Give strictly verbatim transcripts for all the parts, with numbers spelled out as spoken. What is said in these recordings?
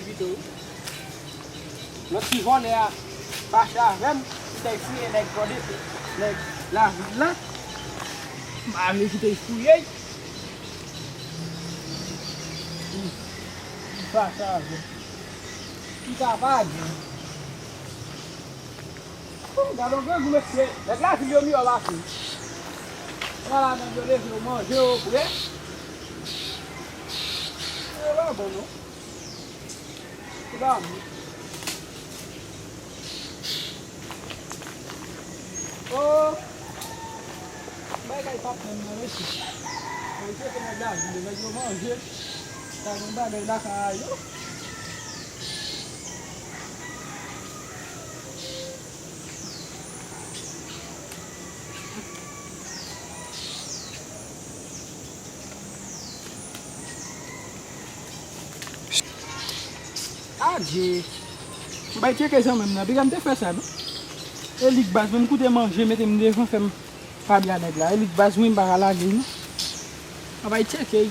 Pito wi. Lòt ti vòlè a fache avè m, li te fouye nèg Pòdepè, nèg lavil la. M pa vle kite l fouye. Li fache avè m. Li ka pa gen. Gade yon grangou mesye, nèg lavil yo miyò pase. Pran la nèg yo leve yo manje yo vre. Yo pa bon non. Yo pa bon. Oh. Bagay pa t menm nan mesye. Mwen cheke nèg lavil yo, nèg yo manje. Sa gen bagay lakay yo. Adje. M bay tcheke zanmi m nan. Piga m te fè sa non. E li k baz, men m koute manje, mete m devan, fè m pa byen nèg la. E li k baz, wi, m pa ka lage non. M ap al tcheke.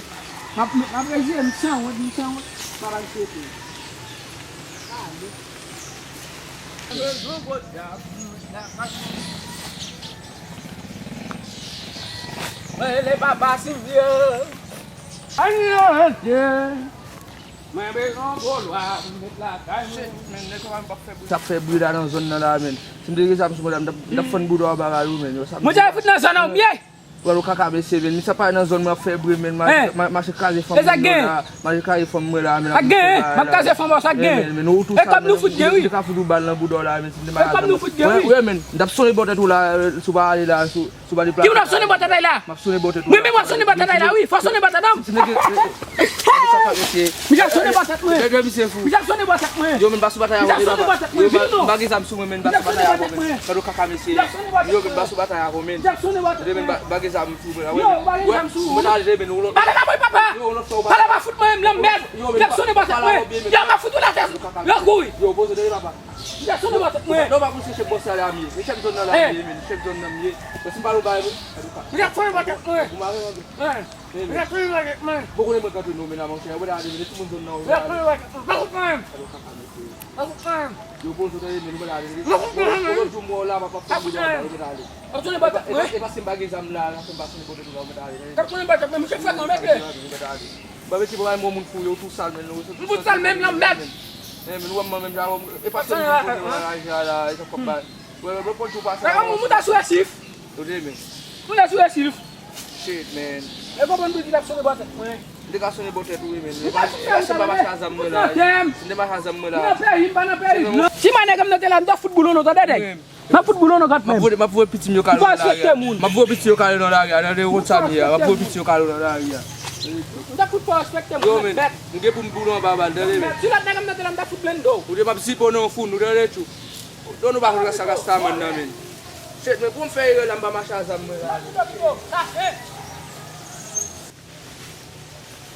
M ap, m ap reziye m sanwont, m sanwont. M ap al tcheke. Ale. Mwen rele papa Silvyo. Anyo Dye. Mwen bezwen gwo lwa pou m met lakay mwen. Shit, men, nèg yo pa fè bri. T ap fè bri la nan zòn nan la, men. Si m te gen zam sou mwen la, m t ap, m t ap fann bouda w bagay ou, men. Yo, sa m Mwen te fout nan zòn nan, ou byen? Pral ou kaka mesye, men. Misye ap pale nan zòn mwen ap fè bri, men. Mache, ma- mache kraze fanm mwen la. Mache kraze fanm mwen la, men. Ap gen, m ap kraze fanm ou, sa gen. Men, men, ou tou sal, men. E kòb nou fout gen, wi. Te ka fout ou bal nan bouda w la, men. Si m te malad. E kòb nou fout gen, wi. Wi, men. M t ap sonnen bò tèt ou la, si w pa ale la, si w Sou ba de pla. Ki moun ap sonnen bò tèt la? M ap sonnen bò tèt ou. Mwen menm w ap sonnen bò tèt la, wi. Fò sonnen bò tèt la. Misye ap sonnen bò tèt mwen. Misye ap sonnen bò tèt mwen. Tèt mwen misye fou. Misye ap sonnen bò tèt mwen. Yo, men, pa sou batay avè mwen, papa. Yo, pa gen zam sou mwen, men, pa sou batay avè mwen. Gade kaka mesye. Yo, men, pa sou batay avè mwen. Yo, men, pa gen zam sou mwen la, wi. Yo, pa gen zam sou mwen. Mwen ale, men, ou lòt. Pale pa mwen, papa. Pale pa fout mwen, m lanmèd. Misye ap sonnen bò tèt mwen. Yo, m ap fout ou la tèt. Yo, kouri. Yo, poze de papa. Misye ap sonnen bò tèt mwen. Non, pa pou chèche bòs la, m ye. Se chèf zòn nan la, m ye, men. Chèf zòn nan, m ye. Mwen, si m pa nou bay, mwen. Misye ap sonnen bò tèt mwen. Ou mare, mwen. Misye ap sonnen bò tèt mwen. Bon, konnen mwen kanpe nou, men, la, monchè. Mwen ta di, men, tout moun zòn nan, misye ap sonnen bò tèt mwen. Pa fout mwen. Yo, poze, men, nou, mwen, ta di, men, lòt jou, mwen, la, pa, pa, pa, mwen, ta di. Ap sonnen bò tèt mwen. E pa, e paske m pa gen zam la, la, fè m pa sonnen bò tèt ou la, mwen, ta di. Ap sonnen bò tèt mwen, misye fè nan mèt. Ba, mesye, pa bay moun fou, yo tou sal, men, nou, m fout sal menm, lanmèd. Men, men, nou wè m menm jan, e pa sèl moun konnen nan lari a la, e sa k ap bay. Wè, wè, lòt jou pase. Moun ta sou resif. Tande, men. Moun ta sou resif. Shit, man. E konprann pou ki t ap sonnen bò tèt mwen. M te ka sonnen bò tèt ou, wi, men. E pa, e pa se pa mache a zam mwen la. M te mache a zam mwen la. M nan peyi, m pa nan peyi. Si mwen nèg m nan te la, m ta fout boul ou non, tande, nèg. M ap fout boul ou non, gad menm. M ap voye, m ap voye pitit yo kale nan lari a. M ap voye pitit yo kale nan lari a. Tande, ou konn sa m ye a. M ap voye pitit yo kale nan lari a. M ta fout pa respekte m, men. M gen pou m boule anba bal, tande, men. Si lòt nèg m nan te la, m ta fout blende w. Ou te m ap zipe w nan yon foun, ou tande, tchou. Don nou pa konn sa rastaman nan, men. Shit, men pou m fè erè la, m pa mache a zam mwen la.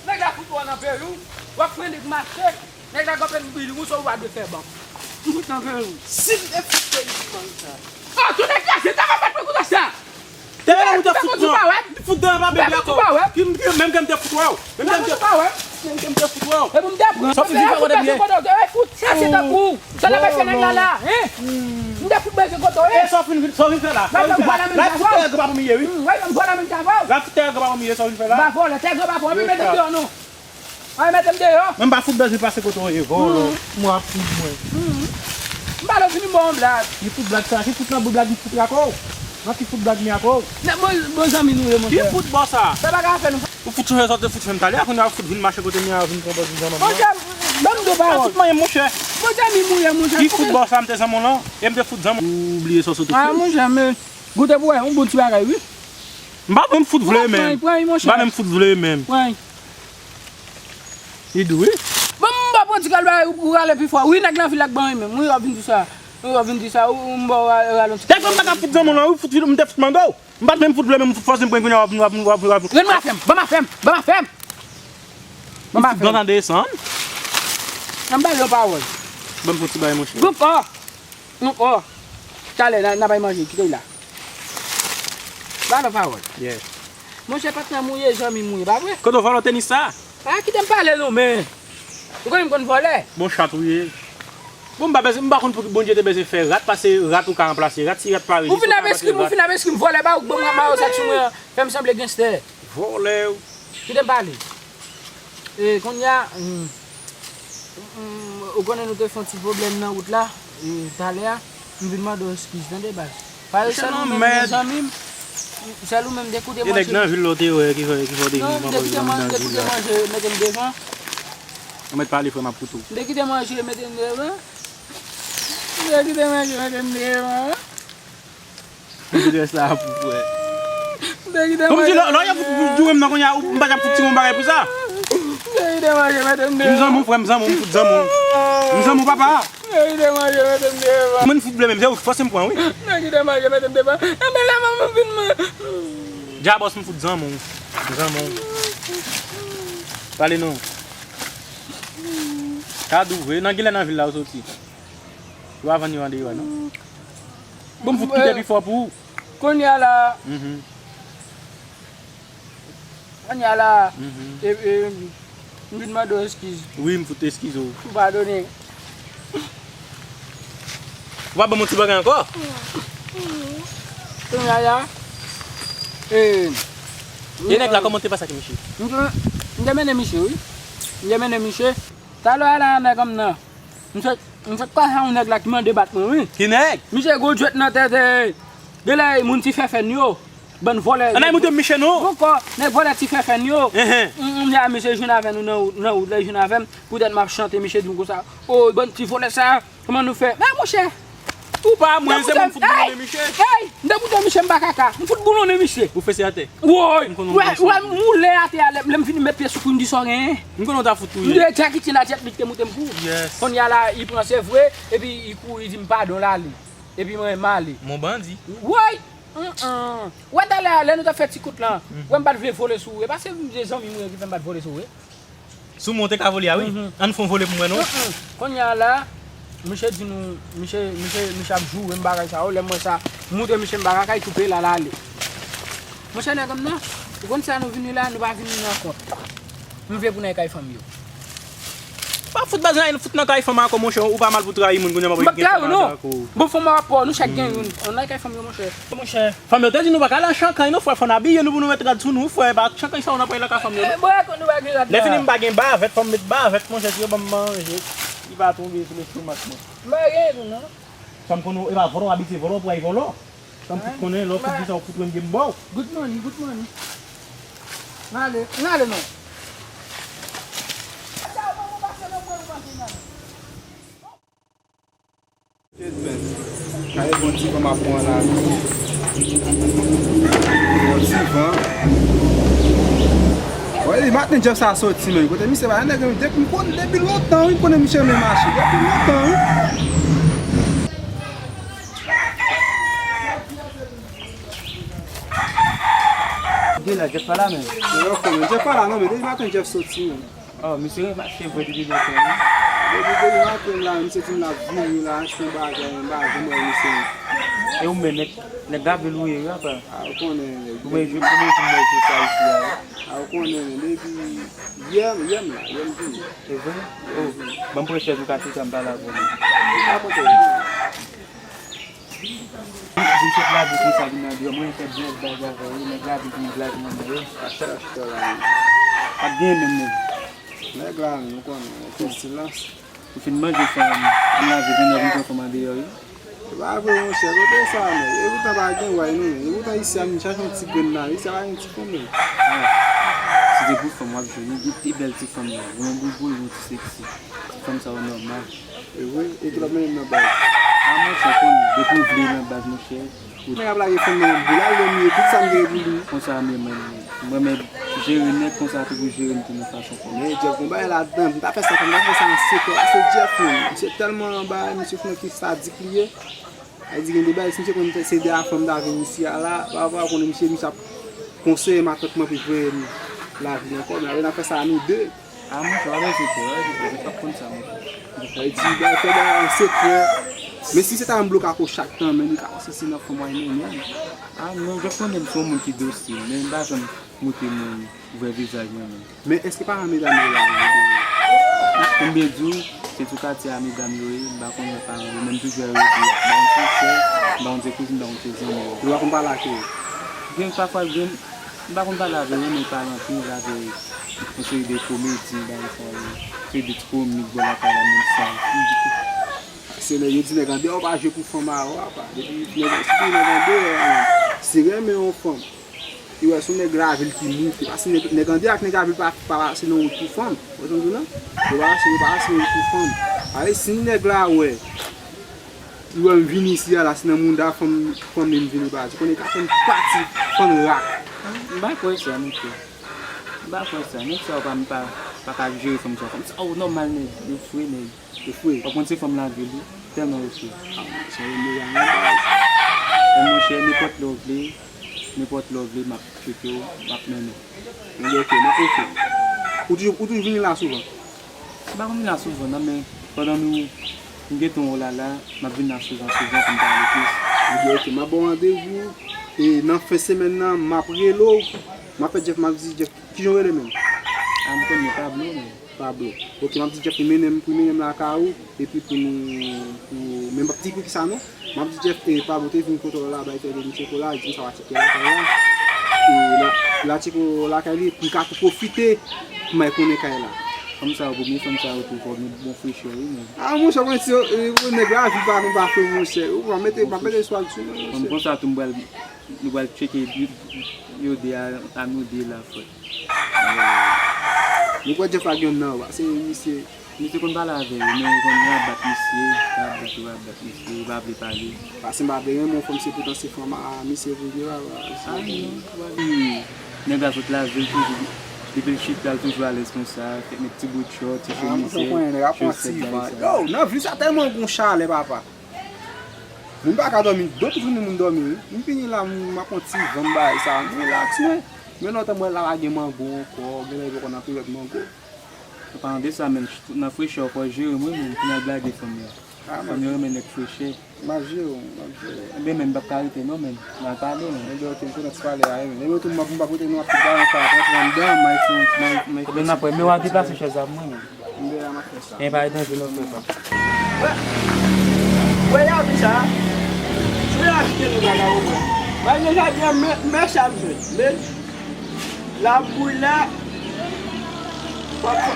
Nèg la fout ou nan peyi w, w ap frennen k mache. Nèg la kanpe m bili, ou sa ou pa dwe fè ban. M fout nan peyi w. Si m te fout peyi m nan sa. Ah, tou nèg la, se ta va bat mwen konsa sa. Te ou te fout mwen. Fout dan pa bebe akò. Ki m, ki menm ke m te fout wè w. Menm ke m te fout wè w. Menm ke m te fout wè w. E pou m te pran. Sa w fin fè kote m ye. Sa se tankou. Sa n ap fè nèg la la, hein? M te fout bèze kote w ye. E sa w fin, sa w fin fè la? Sa w fin fè la? La fout tè granpa pou m ye, wi. La fout tè granpa pou m ye, sa w fin fè la? M pa vòlè, tè granpa pou mwen, mete m deyò non. Ay, mete m deyò. Mwen m pa fout bèze pase kote w ye, vòlò. M w ap fout mwen. M pa vle w vin ba yon blag. Ki fout blag sa? Ki fout nan bout blag m fout la kò w? Nan ki fout blag m ye akò w? Nèg bon, bon zanmi nou ye, monchè. Ki fout bò sa? Sa pa ka fè nou. Ou fout chanje sa w te fout fè m talè a, kounye a ou fout vin mache kote m ye a, vin pran pòz zanmi m nan. Monchè, ban m di w pawòl. Ou fout manyen m, monchè. Bon zanmi m ou ye, monchè. Ki fout bò sa m te zanmi w lan? E m te fout zanmi w. Ou bliye sa w sot ou fè. Ah, monchè, men goute pou wè, yon bon ti bagay, wi. M pa menm fout vle menm. Pran, pran, monchè. M pa menm fout vle menm. Pran. Li dou, wi. Bon, m pa pran ti kal bagay, ou, ou rale pi fò. Wi, nèg nan vil la k ban wi menm. Wi, w ap vin di sa. Wi, w ap vin di sa. Ou, ou m ba w rale yon ti kal. Dèfwa m pa ka fout zanmi w lan, wi, fout, m te fout mande w. M pa t menm fout vle, men m fout fòse m pran kounye a, w ap, w ap, w ap, w ap. Ban m afè m, ban m afè m, ban m afè m. Ban m afè m. Li fout dan nan desann. An m ba l yon pawòl. Ban m fon ti bagay, monchè. Bon, oh. Non, oh. Talè, n a, n a bay manje, kite l la. Ba l yon pawòl. Yeah. Monchè, patnè m ou ye, zanmi m ou ye, pa vre? Kote w vòlò tenis sa? Ah, kite m pale non, men. Ou konnen m konn vòlè. Bon chat ou ye. Bon, m pa bezwen, m pa konn pou ki Bondye te bezwen fè rat, paske rat ou ka ranplase rat, si rat pa reziste, ou fin ap eskrim, ou fin ap eskrim vòlè ba ou, bon, mwen mayo sa sou mwen, fè m sanble genstè. Vòlè. Kite m pale. E, kounye a, mm, mm, ou konnen nou te fè yon ti pwoblèm nan wout la, e, talè a, m vin mande w eskiz, tande, baz. Paske sèl ou menm, zanmi m, sèl ou menm, te koute manje. E nèg nan vil la w te wè ki fè, ki fè w te vin pran pòz nan vil la. Non, m te koute manje, mete m devan. Ou mèt pale, frè, m ap koute w. M te kite manje, mete m devan. M te kite manje, mete m devan. Ou di rès la pou frè. M te kite manje. Kòmsi lè, lè y ap fout dure m nan kounye a, ou m pa t ap fout tire yon bagay pou sa. M te kite manje, mete m devan. M zanmi w, frè, m zanmi w, m fout zanmi w. M zanmi w, papa. M te kite manje, mete m devan. Mwen fout vle menm, se ou ki fòse m pran, wi. M te kite manje, mete m devan. Anben la, manman vin mwen. Djabòs, m fout zanmi w. M zanmi w. Pale non. Kadou vre, nan kilè nan vil la ou soti? Ou pa vann yo andeyò, non? Bon, m fout kite pi fò pou ou. Kounye a la. Mhm. Kounye a la. Mhm. E, e, m vin mande w eskiz. Wi, m fout eskize w. Ou padone. Ou pa ban m yon ti bagay ankò? Kounye a la. E, e nèg la, kòman te pase ak misye? M te, m te mennen misye, wi. M te mennen misye. Talè a la, nèg an m nan. M sot, m sot kwaze yon nèg la ki mande bat mwen, wi. Ki nèg? Misye gwo djwèt nan tèt, e, genlè moun ti fèfèn yo. Bann vòlè. Ann al moute misye non. Poko, nèg vòlè ti fèfèn yo. Enhen. M, m di a misye jwenn avè nou nan wout, nan wout la, jwenn avè m. Poutèt m ap chante, misye di m konsa. O, bann ti vòlè sa, kòman nou fè? Men monchè, ou pa mwen, se mwen m fout boulonnen misye. Ey, m te moute misye, m pa kaka. M fout boulonnen misye. Ou fese atè. Woy, ou wè, ou wè m woule atè a, lè, lè m fini met pye sou kou, m di sa w genyen. M konnen w ta fout touye. M di Jackie Chan a tèt li ki te moute m kou. Yes. Kounye a la, li pran se vre, epi li kouri di m padon, l ale. Epi mwen, m ale. Mon bandi. Woy! Mm, mm. Ou wè talè a, lè nou t ap fè ti kout lan, ou wè m pa t vle vole sou ou, e pa se zanmi m yo ki fè m pa t vole sou ou, e. Sou mwen w te ka vole a, wi. Mhm. Ann fè yon vole pou mwen, non? Mm, mm. Kounye a la, misye di nou, misye, misye, misye ap joure m bagay sa yo, lè m wè sa, m montre misye m pa ka kay koupe l al ale. Monchè nèg an m nan, ou konn sa nou vini la, nou pa vini nan kont. M vle pou n al kay fanm yo. Pa fout bagay, fout nan kay fanm ankò, monchè, ou pa mal pou trayi moun, kounye a m ap gen fanm ankò. Bon, fanm ap pran, nou chak gen youn. Ann al kay fanm yo, monchè. Monchè. Fanm yo te di nou pa ka al an chankay non, frè, fò n abiye nou pou nou met rad sou nou, frè, pa chankay sa yo n ap pran lakay fanm yo non. Bon, e kon nou pa gen rad la. Lè fini m pa gen bavèt, fò m met bavèt, monchè, si yo ban m manje, li pa tonbe sou lestomak mwen. M pa gen tou non. Sa m konn ou, e pa vòlò w abitye vòlò pou w al vòlò. Sa m fout konnen, lè w fout di sa w fout wè m gen m ba w. Good morning, good morning. M ale, m ale non. Kay bon ti van m ap pran la. Bon ti van. Bon, e maten Jeff sa soti, men. Kote misye pa, nèg, depi m konn, depi lontan, wi, m konnen misye renmen mache. Depi lontan, wi. Gen la, Jeff pa la, men. Jeff pa la, non, men. Depi maten Jeff soti, men. Oh, misye renmen mache vre depi lontan, wi. Depi, depi maten la, misye di m l ap vini la, achte yon bagay, m pa janm wè misye. E ou menm, nèg, nèg lavil ou ye, wi, apa? A, ou konnen, nèg. Premye jou, premye jou m wè jou sa isi a, wi. A, ou konnen, men, depi yè, yè m la, yè m vini. Se vre? Oh, ban m pran chèz ou ka chita, m pale avè w. A, pote, wi. Vin sot lavi konsa vin nan deyò, mwen fè byen blag avè w, nèg lavi vin blag nan deyò. Atè, atè la. Pa t gen menm non. Nèg la, nou konnen, okenn silans. Ou fin manje fanm, m lave, vin nan vin pran fanm andeyò, wi. E pa vre, monchè, kote sa, men? E poutan pa gen way, non, men. E poutan isi a, m chache yon ti grenn nan, isi a pa gen ti fanm, men. Ah, si se pou fanm, w ap jwenn, wi, gen ti bèl ti fanm la, yon boubou, yon ti seksi. Ti fanm sa yo nòmal. E vre, e ki lòt mennaj nan baz? A, monchè, konnen, depi w vle nan baz, monchè. Nèg ap lage fanm nan yon boul, al dòmi, tout sa m gen pou li. Konsa menm, mwen, mwen menm, jere nèg konsa, tou pou jere m tou nan fason konsa. Men, Jeff, gon bagay ladan, m ta fè sa, m ta fè sa an sekrè, paske Jeff, menm, misye tèlman anba, misye fè yon ki sadik li ye. Sa di gen de bagay, si misye konn se de a fanm ta vin isi a la, pa, pa konnen misye, misye ap konseye matant mwen pou voye m lavil ankò, men apre n ap fè sa a nou de. A, monchè, w ap enkyete, w ap enkyete, w p ap konn sa, monchè. Sa vle di, bagay fè bagay an sekrè. Men si se ta yon blokako chak tan, men li ka konn se si nan fanm w al mennen l. A, non, Jeff konnen m se yon moun ki dosil, men m pa janm montre moun vrè vizaj mwen, menm. Men èske paran medam yo la? Pou m byen di w, se tou katye a medam yo ye, m pa konn lòt paran yo, men m toujou wè yo de, m pa konn se sè, m pa konn se kouzin, m pa konn se zanmi yo. Yo pa konn pale ak yo? Gen pafwa, gen, m pa konn pale avè yo, men yo pale anpil avè yon seri de komedyen, bagay sa yo, yon seri de ti komik bò lakay la, moun sa yo. Se lè yo di nèg andeyò pa jwe pou fanm a ou, apa. Depi nèg, sitou nèg andeyò, se renmen yon fanm. Li wè se yon nèg lavil ki moute. Paske nèg, nèg andeyò ak nèg lavil pa, pa pase nan wout pou fanm. Ou konprann tou, non? Yo pa pase, yo pa pase nan wout pou fanm. Ale, si nèg la wè, li wè m vini isi a la, se nan mouda fanm, fanm li m vini pase. Konnen ka fè m pati fann rak. M pa kwè sa, monchè. M pa kwè sa. Nèg sa yo pa, pa, pa ka jere fanm sa. Fanm sa yo nòmal, nèg. Yo fre, nèg. Yo fre. W ap konn se fanm lavil wi, tèlman yo fre. Ah, sa yo move a nan baz. Men monchè, nenpòt lè w vle, nenpòt lè w vle, m ap tcheke w, m ap mennen w. Ebyen, ok, m ap, ok. Ou toujou, ou toujou vini la souvan? M pa konn vin la souvan, non, men pandan nou, nou gentan w la la, m ap vin la souvan, souvan pou m pale plis. Ebyen, ok, m ap ba w randevou, e nan fen semèn nan, m ap rele w, m ap fè Jeff, m ap di Jeff, kijan w rele menm? Ah, m konnen Pablo, men. Pablo. Ok, m ap di Jeff pou mennen m, pou mennen m lakay ou, epi pou nou, pou, men m p ap di poukisa non. M ap di Jeff, e, Pablo te vin kote w la, bay fè de misye kolaj, di m sa w a tcheke lakay la. E, la, la tcheke w lakay li, pou m ka tou pwofite, pou m al konnen kay la. Fanm sa yo, premye fanm sa yo tou fò gen bon frechè, wi, men. Ah, monchè, mwen, si yo, e, nèg la, vi pa, pa fè, monchè. Ou pa mete, pa mete swag sou mwen, monchè. Fanm konsa tou, m pral, nou pral tcheke yo, yo de a, a nou de la, frè. Nou kwè Jeff ak yonn nan yo, pase misye. Misye konn pale avè yo, men yo konn rabat misye, rabat yo, rabat misye, yo pa vle pale. Pase m pa vle renmen yon fanm, se poutan se fanm a misye vle, papa. Ah, non, pa vle. Nèg la sot lavil toujou, depi l chita, l toujou alèz konsa, fèk met ti bout chòt, ti chemize, chosèt, bagay sa. Yo, nan vi sa tèlman gon chalè, papa. Moun pa ka dòmi, dòt jounen moun dòmi, wi. M vini la, m ap pran ti van bagay sa. M rilaks, mwen. Men lontan mwen la, pa gen mango ankò, genlè yo poko nan peryòd mango. An palan de sa, men, nan frechè, fò jere mwen, men, pou n al blage fanm yo. Ah, fanm yo renmen nèg frechè. M ap jere w, m ap jere w. Ebyen, men, m p ap ka rete, non, men. M al pale, men. Ebyen, ok, m kontan ti pale a, men. Ebyen, tou, m ap, m p ap rete, non, ap ti pale, sa ap rantre anndan, m al fè yon ti, m al, m al fè yon ti. Ebyen, apre, men, w ap deplase chèz la pou mwen, men. M deja m ap fè sa. Men pa gen danje non frè pa. Wè, wè lavi sa. Sou lavi ke nou pa ka konprann. Bay deja byen men, men sa m jwenn. Men la boule la. Fò, fò,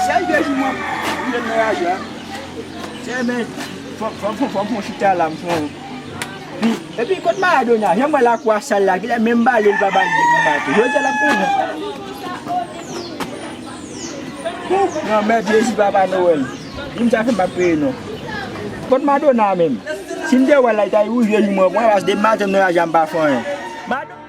sèl de jou mwen, mwen nan raje a. Se men, fò, fò, fò, fò m fè yon chita la, m fè yon Pi, epi kot Maradona? Jan m wè lakou a sal la, kilè menm bale li pa bale depi maten. Jodi a l ap konnen. Ouf, nan mèd Jezi Papa Nowèl. Di m sa fè m p ap peye non. Kot Madonna menm? Si m te wè l la, li ta rive jwenn mwen, mwen, paske depi maten m nan raje a m pa fè anyen. Madonna.